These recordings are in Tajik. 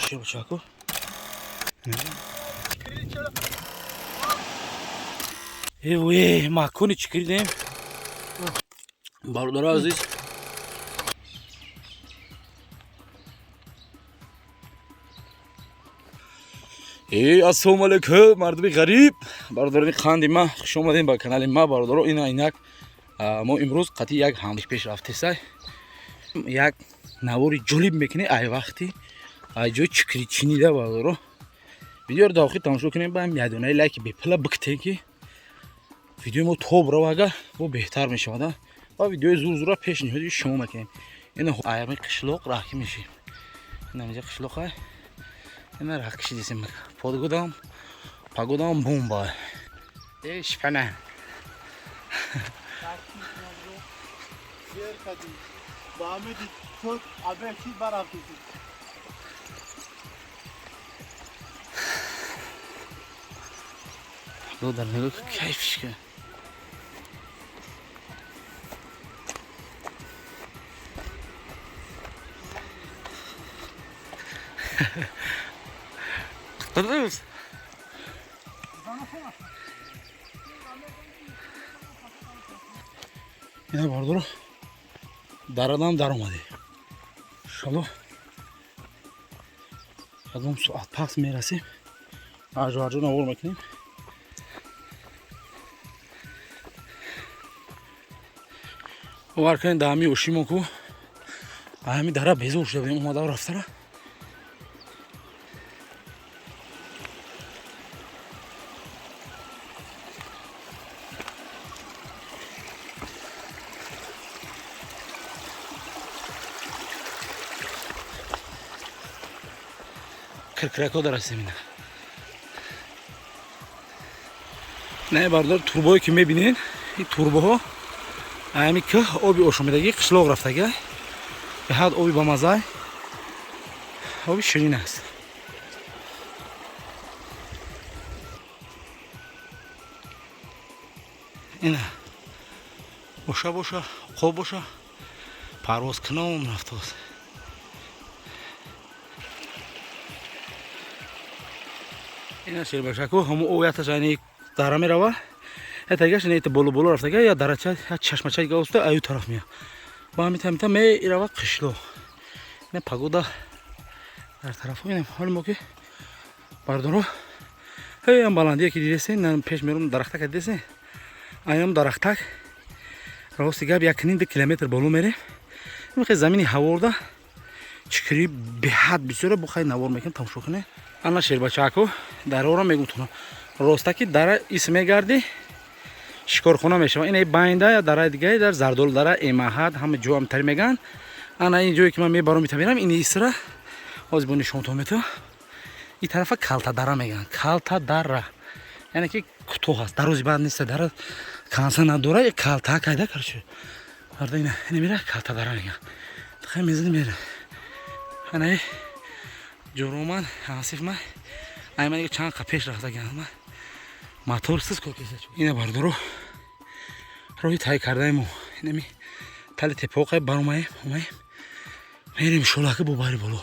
Шербачако. Э, макони чӣ кирдем? Бародаро азиз. Э, ассалому алайкум, мардуми ғариб, бародарони қанди ма, хуш омадем ба канали ма, бародаро. Ина инак мо имрӯз қатъи як ҳамш пеш рафтесай. Як навори ҷолиб мекунем ай вақти ай ҷои чикричинида, бародаро. Видеоро дар охир тамошо кунем, ба ядонаи лайки бепила бикутем, ки видеои мо тоб рава, агар бо беҳтар мешавад ва видеои зур зура пешниҳоди шумо мекунем. Ина аями қишлоқ раҳкӣ мешем. Ина инҷа қишлоқ, ина раҳ кишидесем. Подгодам, погодам бомба. Э, шипана. Дар нигоҳ, кайфш ка. Qutqurdingiz? Ина, бардоро, дарадам даромадем. Иншалло, ягон соат пас мерасем, арҷо арҷо навор мекунем. Бовар кунед, дар ҳами ошимо ку ҳами дара безор шуда будем омадаву рафтара. Киркирако дарасем. Ина не, бардор, турбое ки мебинед, ин турбоҳо ами кӯҳ оби ошомидагӣ қишлоқ рафтага. Беҳад оби бамазай, оби ширин аст. Ина боша, боша, қоб боша, парвоз кунон рафтааст. Ина шербашаку, ҳамо ояташ айни дара мерава, ятагаш ина ит боло боло рафтага, я дарача, я чашмача гаоста, аю тараф мея ба ҳамита ҳамита мерава қишлоқ. Ина погода дар тарафҳо. Ина ҳоли мо ки, бардоро, ҳеям баландие ки дидесен, пеш мерум, дарахтака дидесен, айнам дарахтак, рости гап, 1,5 километр боло мерем. Хе, замини ҳаворда чикри беҳад бисёре. Бо хай навор мекунем, тамошо кунем. Ана шербачаку, дарора мегум, ростаки дара ис мегардӣ, шикорхона мешава. Ина байнда я дараи дигаи дар Зардол дара эмаҳад, ҳама ҷо ҳамтари меган. Ана ин ҷое ки ман мебаром, ита мерам, ин исра ҳозир бо нишонтон метавам. Ин тарафа Калта дара меган, Калта дара, яъне ки кӯтоҳ аст, дарози бад неста, дара канса надора, калта кайда. Короче, барда, ина мера Калта дара меган. Хай, мезани, мера. Ана ҷороман ҳасиф ман ай ман чанд қа пеш рафтаган, ман мотор сиз кокеса. Ина, бардоро, роҳи тай кардаи мо инами тали тепоқе баромаем, омаем, мерем шолака бо бари боло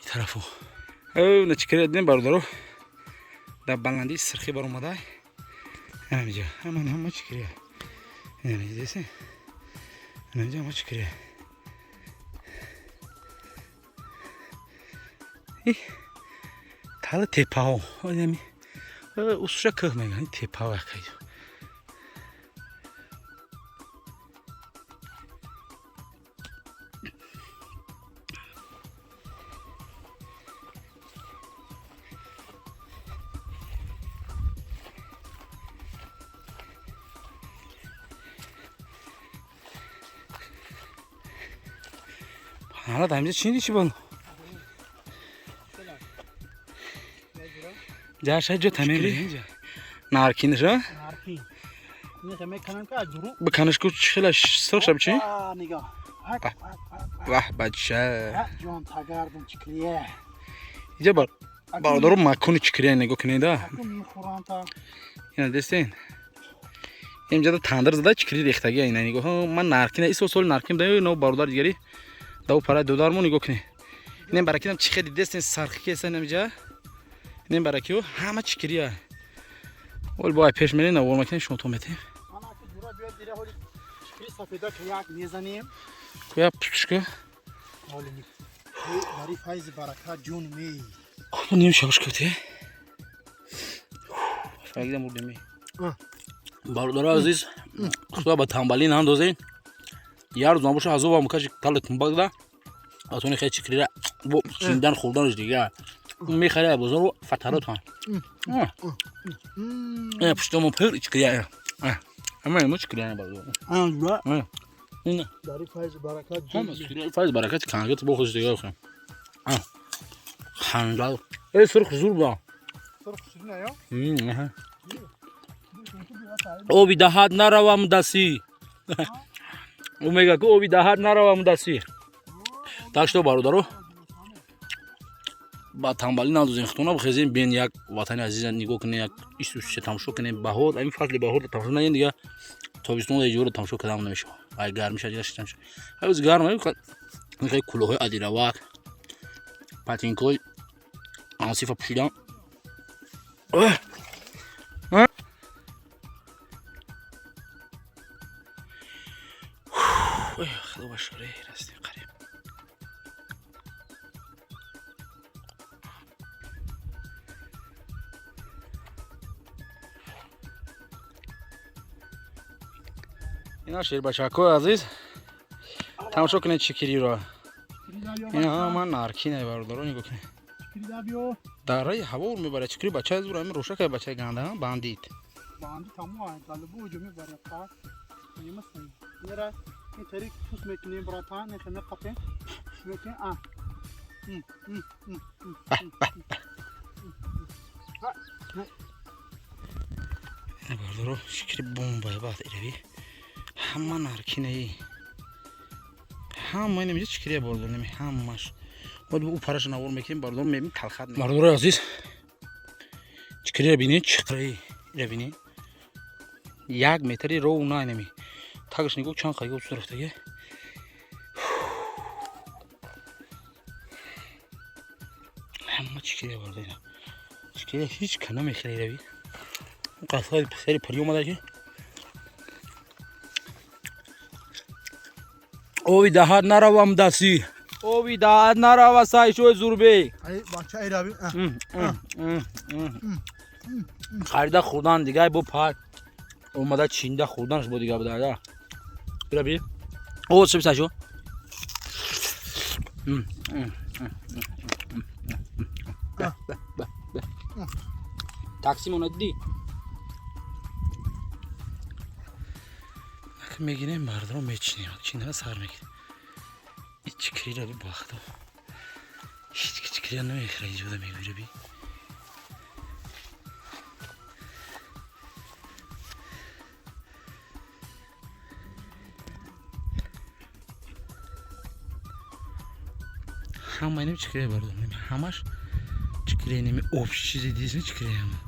ин тарафо. На, чӣ кардем, бардоро, дар баландии сирхӣ баромада. Инамиҷа ҳаман ҳама чӣ кирия, инамиҷа, инамиҷа ҳама чӣ кирия. Тали тепаҳо, инами усуша кӯҳ мегӯянд, тепаҳо якайҷо. Ҳала дар инҷа чӣ чӣ бон? Ҷарша ҷо тамем наркинша. Биканаш ку, хела сирх шаб чи? Ваҳ, бача. Иҷа бар бародаро, макони чикрия нигоҳ кунеда. Ина дестен. Инҷада тандир зада, чикри рехтагия. Ина нигоҳ. Ман наркина исо сол наркин да но бародар дигари дав парай додармо, нигоҳ кунед. Инем баракинам чӣ хеле дидестен, сархи кесан инамиҷа. Инем баракио ҳама чикирия. Ол бо ай пеш мерем, навор макунем, шумо то метем. Ана ки ҷура биёд дире ҳоли чикри сафеда ки як мезанем. Куя путушка. Ҳоли ни. Бари файзи баракат ҷун мей. Хуб, ним шабаш кӯте. Фагида мурдем. Бародари азиз, худо ба тамбалӣ наандозед. Як рӯз набоша азобам мукаши тали тумбак да. Атони хеле чикрира бо чиндан хӯрданаш дига. Мехари бозору фатаротан. Пуштомо пир чикрия. Ама мо чикрия бародар. Ана Ин дари файзи баракат ҷун ҳама мей. чикрия файз баракат кангат бо худаш дига хӯрем. Хандал. Эй сурх зур ба. Сурх ширина ё? Оби даҳат наравам дасӣ. Ӯ мега ки оби даҳат наравам дасӣ. Так что, бародаро, ба тамбалӣ надозем, хутона бихезем, бен як ватани азиза нигоҳ кунем, як исусе тамошо кунем. Баҳор, ҳамин фасли баҳор тамошо накунем, дига тобистон ҷоро тамошо кардан намешавад. Ай гармиша дига шитамша. Ҳай гарм, ҳай кулоҳои адиравак, патинкҳои ансифа пӯшидан. Худо ба шукр, растем қариб. Ина шербачакҳои азиз, тамошо кунед чикириро. Ина ҳама наркина, бародаро, нигоҳ кунед. Чикрида биё. Дараи ҳаво мебарад чикири бачаи зур, ҳамин рошакай бачаи ганда, бандит. Банди тамом галибу ҷо мебарад па. Нимасан. Нера ин тариқ пус мекунем братан, не хеме қапем. Мекунем а. М м м м. Ина бародаро, чикири бомбай баъд ирави. Ҳама наркинаи. Ҳама инамиҷа чикирия, бародаро, нами ҳамаш. Бояд ӯ параша навор мекунем, бародаро, мебинем талхат. Бародарои азиз, чикирия бинед, чиқраи ира бинед. Як метри роҳ на инами. Тагаш нигоҳ чанд қайга усу рафтага. Ҳама чикирия, бародаро, ина. Чикирия ҳеҷ ка намехӯра ирави. Қасаи писари пари омада ки. Оби даҳат наравам дасӣ. Оби даҳат нарава сайшои зурбе. Ай бача ирави. Харида хӯрдан дигар бо пар омада чинда хӯрданаш бо дигар буда. Бира би. О, чӣ сайшо? Такси мона дидӣ? Мегирем, бародаро, мечинем. Чинда сар мегирем. Ичкирира би бахто. Ҳеҷ ки чикирия намехӯра иҷода мегӯира би. Ҳама инам чикирия, бародаро, ҳамаш чикирия, инами общий чизи дидисми чикирия ҳама.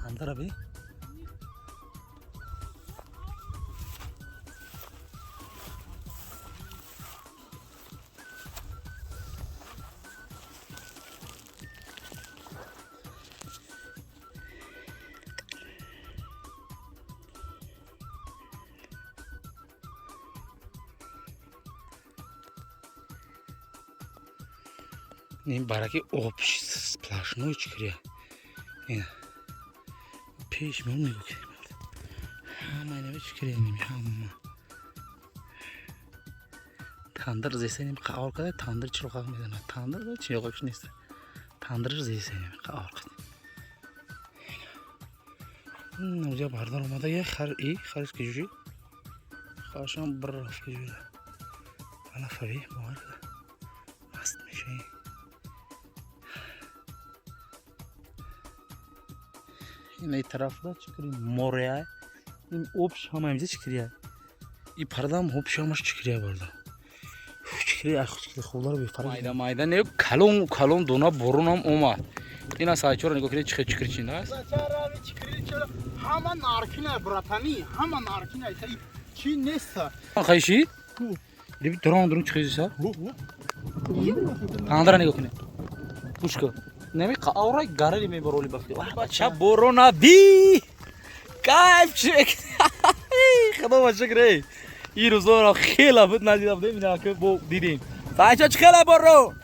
Тандара би. Ин бараки об сплошной чикрия. Ин пеш меон нигоҳ кунем. Ҳама инами чикрия, инами ҳама. Тандир зеса инами қаор када, тандир чироқақ мезанад. Тандир чироқакш нест. Тандир зеса инами қаор када. Уҷа бардар омада я хар и харш ки ҷӯши. Харшам бір рафт ки ҷӯши. Алафави бовар када. Маст мешавӣ. Ин ай тарафда чикри мореа. Ин обш ҳама инҷа чикрия. И пардам обш ҳамаш чикрия барда. Чикри ах чикри хулар бефарқ. Майда майда не калон калон дона борунам омад. Ина сайчора нигоҳ кунед чӣ чикри чин аст. Ҳама наркина, братани, ҳама наркина, чи нест. Хайши? Диби дрон дрон чиқизиса? Тандара нигоҳ кунед. Пушка. Неми қаорай гарари мебароли бахти. Бача борона би! Кайф чек. Худо ба шукр эй. Ин рӯзоро хеле буд надида будем, ина ки бо дидем. Бача чӣ хеле борон?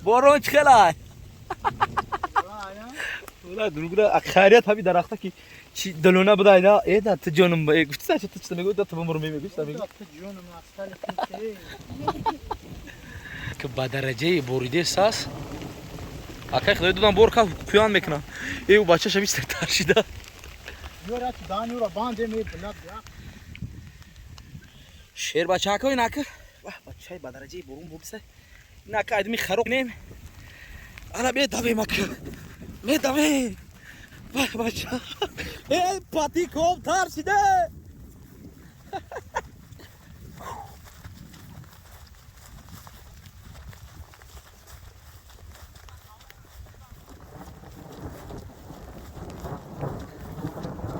Борон чӣ хеле? Ула дуругда хайрият ҳами дарахта ки чи далона буда ина э да ту ҷонум э гуфти са ту чӣ мегӯ да ту бумур мегӯ чӣ мегӯ Ту ҷонум астали ки ба дараҷаи боридес аст. Акай худои додам бор ка куян мекунам. Э ӯ бача шави таршида. Ёра ту данюра банде ме билад я. Шер бачако инака. Вах бачаи ба дараҷаи борон бурдиса. Инака айдми хароқ нем. Ана медавем ака. Медавем. Вах бача. Э патиком таршида.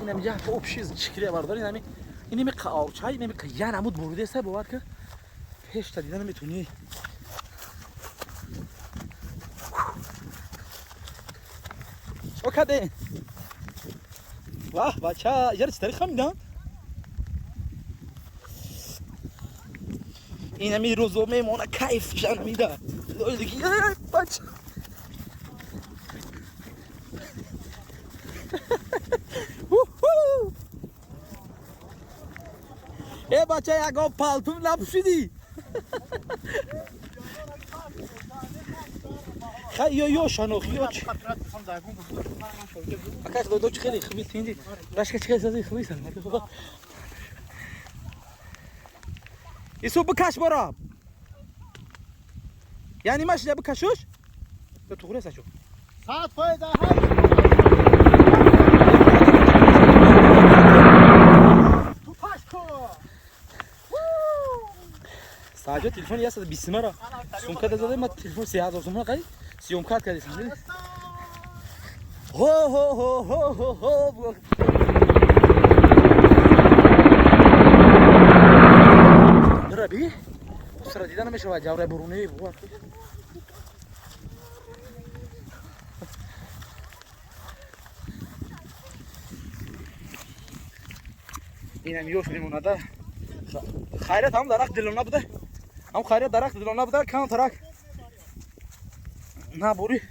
Инам як об шиз чикрия бардор инами инами қаорчай инами ян амуд буридеса бовар ки пешта дида наметунӣ. Чо кардем? Ваҳ бача, яра чӣ тариқ хамидан? Инами рӯзо мемона кайф шанамида. Бача. Э бача ягон палтум напӯшидӣ? Хай ё ё шанох ё чи. Акай худо чӣ хеле хуби тинди. Рашка чӣ хеле сази хуби сан. Ису бикаш бора. Яъне машида бикашуш? Ту туғри сачу. Сад фоида ҳар. Ту пашко. Саҷо телефон 120 мара. Сумка дазада ма телефон 3000 сомон қай? Съёмка кардисам. Хо хо хо хо хо хо. Раби? Сара дида намешавад ҷавраи буруни бувад. Инам ёш мемонада. Хайрат ҳам дарахт дилона буда. Ҳам хайрат дарахт дилона буда, кам тарак. На бури.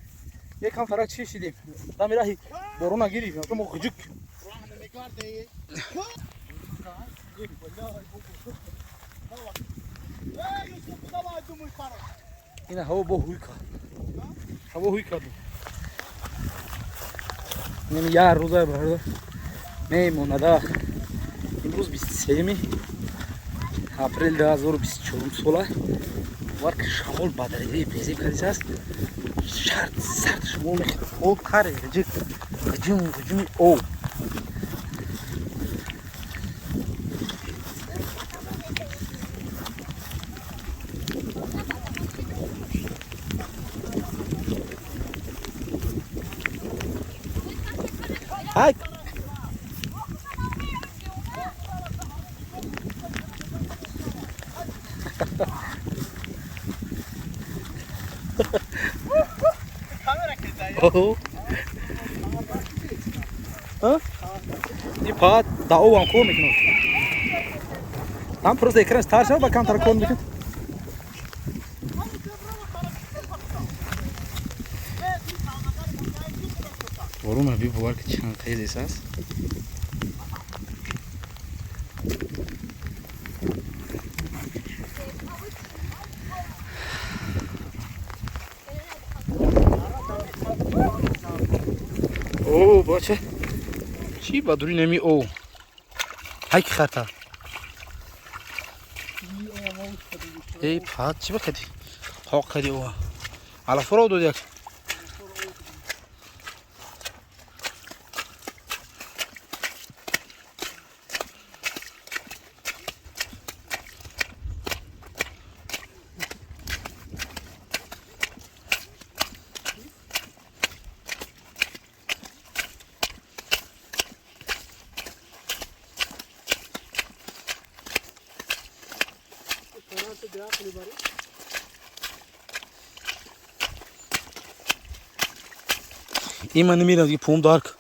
Якам тарак чӣ шидем. Дами раҳи боруна гирифт. Мо ғуҷук. Ина ҳаво бо ҳуй кард. Ҳаво ҳуй кард. Инам як рӯза бародар мемонада. Имрӯз 23 апрел 2024 сола. Вар ки шамол ба дараҷаи безеб кардисааст. Шарт сард шамол мехӯрад. Об харе ғиҷик. Ғиҷим ғиҷими об. Ай! И фақат даовам кор мекунад. Там просто экран тар шавад, ба камтар кор мекунад. Борона би бовар ки чанд қезис аст. О, бача. Чӣ ба дури неми о. Ҳайки хата. Эй, пат чӣ ба кади? Қоқ кади о. Алафро дод як. Има намирам ги пум дарк.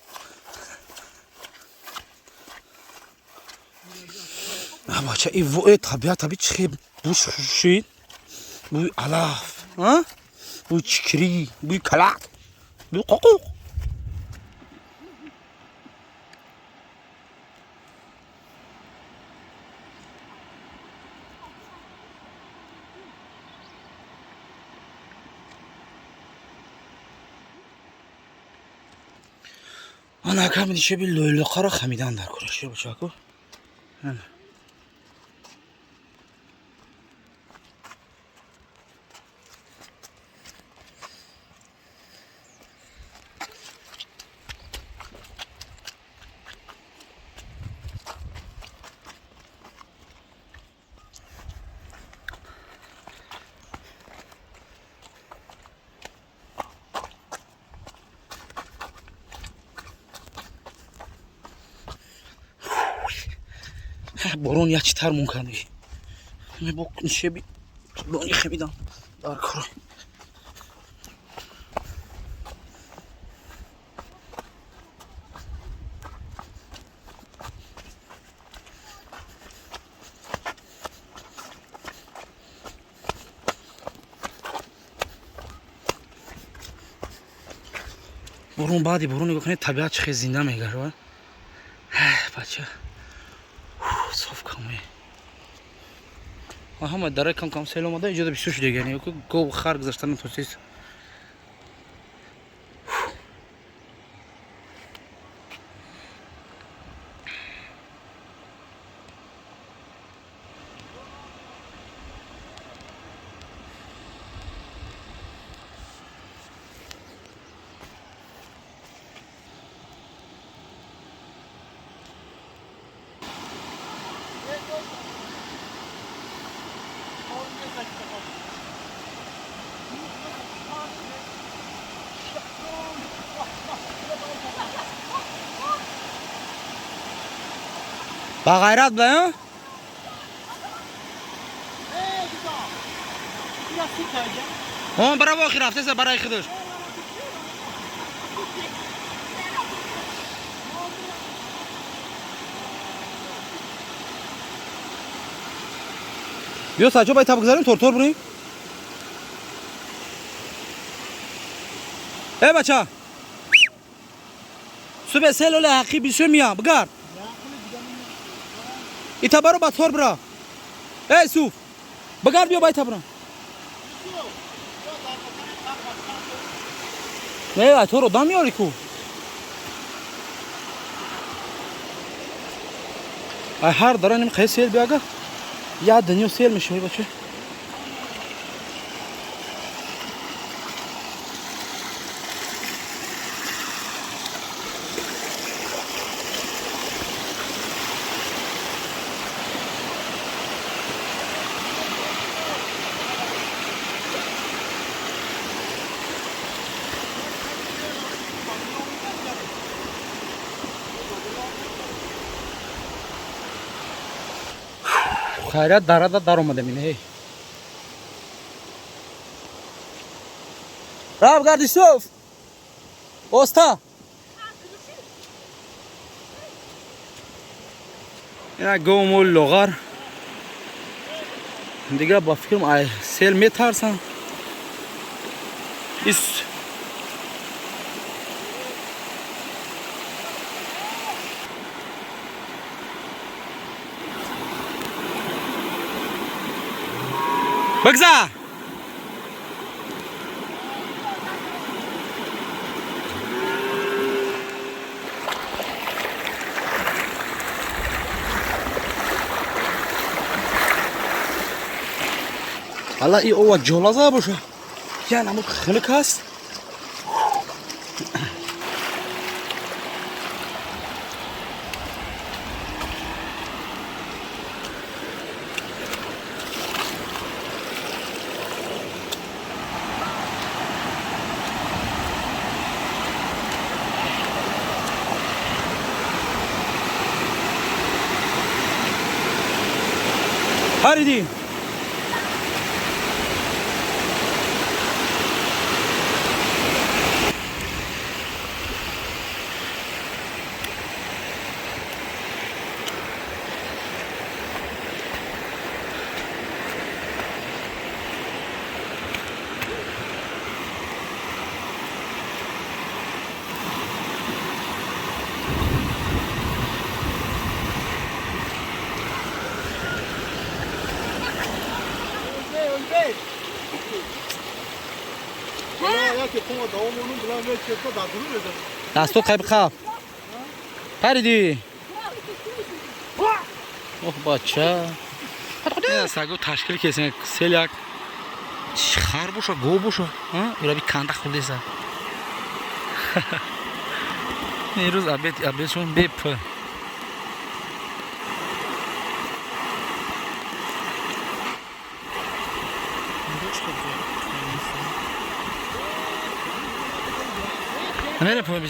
Бача, и во табиат таби чи буш шид. Буй алаф, а? Буй чикри, буй калак, буй қоқуқ. Ана ками шеби лойлоқаро хамидан дар кора бачаку. Борон як читар мумкин бо шеби лони хамидан дар кора. Борон баъди борон нигоҳ кунед, табиат чӣ хел зинда мегардад. Бача, соф каме. Ҳама дара кам кам сел омада, иҷода бисёр шуда гани. Гов хар гузаштан натонистед. Ба ғайрат бла, он бара охир рафтеса барои худаш. Биё саҷо бай таб гузарем, тортор бурем. Э бача. Субе сел оле ҳақи бисёр мия, бигард. Итабаро ба тор бира. Эй Суф, бигард биё бай табра. Не, ай тор одам меёри ку. Ай ҳар дара ним қай сел биага. Я дунё сел мешавӣ бача. Хайрат дарада дар омадем ин. Рав гарди Суф. Оста. Ина говмол лоғар. Дига ба фикрам ай сел метарсан. Ис Бигзар. Ала и ова ҷолаза боша. Я намуд хунук аст. Париди. Дасту қайб қап. Париди. Ох, бача. Сагу ташкил кесен сел як хар боша, гов боша, ираби канда хурдеса. Ирӯз обед обедшон беп. Мерем.